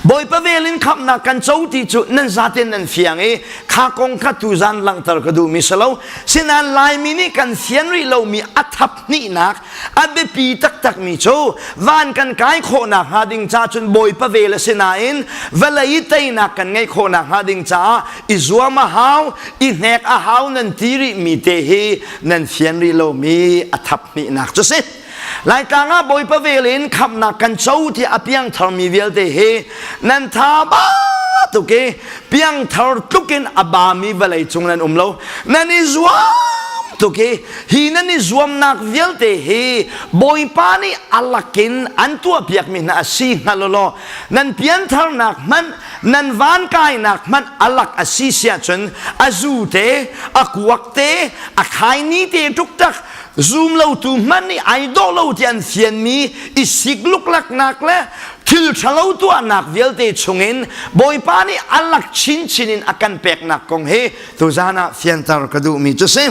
Bawipa vel in khamhnak kan co ti cu nan zaten nan fiang i kha kong kha tuzan langhter ka duhmi si lo. Sinain Laimi nih kan fian rih lomi a thap hnihnak a biapi taktakmi cu van kan kai khawhnak hnga ding ca cun Bawipa vel a si nain vawlei i teinak kan ngeih khawhnak hnga ding caah i zuam a hau, i hnek a hau nan ti rihmi te hi nan fian rih lomi a thap hnihnak cu si. Laitlang ah Bawipa vel in khamhnak kan co tiah a piangtharmi vialte hi nan tha ba tuk i piangthar tluk in a bami vawlei cung nan um lo. Nan i zuam tuk i hi nan i zuamnak vialte hi Bawipa nih a lakin an tuahpiakmi hna a si hngal law nan piantharnak hmanh nan van kainak hmanh a lak a si siah cun a zu te a kuak te a khaini te ṭuktak zum lotu hmanh nih ai dawh lo ti an fianmi i sik luklaknak le thil ṭhalo tuahnak vialte chungin Bawipa nih a lak chinchin in a kan peknak kong hi tuzan ah fianter ka duhmi cu si.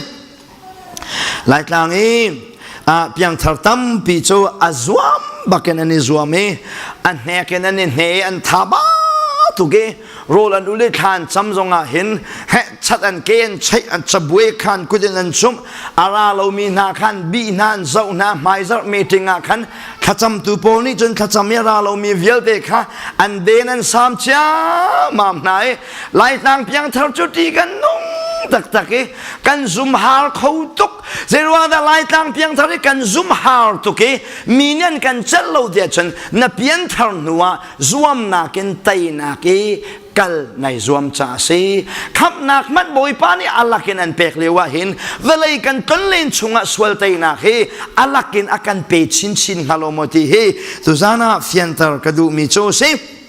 Laitlang i piangthar tampi cu a zuam bakin an i zuam i a hnek in an i hne i an tha ba tuk i rawl an ul i thla an cam zongah hin heh chat an ke an cheih an cabuai khan kut in an sumh a ra lomi hna khan bih hna an zoh hna hmaizarh meeting ah khan thlacamtu pawl nih cun thlacam i a ra lomi vialte kha an den an sam ciammam hna i Laitlang piangthar cu ṭih kan nung taktak i kan zumhar kho tuk zeiruang dah Laitlang piangthar i kan zumhar tuk i mi nih an kan celh lo tiah cun na pianthar hnu ah zuamnak in teinak i kal nai zuam ca a si khamhnak hmanh bawipa nih a lakin an pek lio ah hin vawlei kan tonlen chungah sual teinak hi a lakin a kan pe chinchin hnga lo maw ti hi tuzan ah fianter ka duhmi cu a si.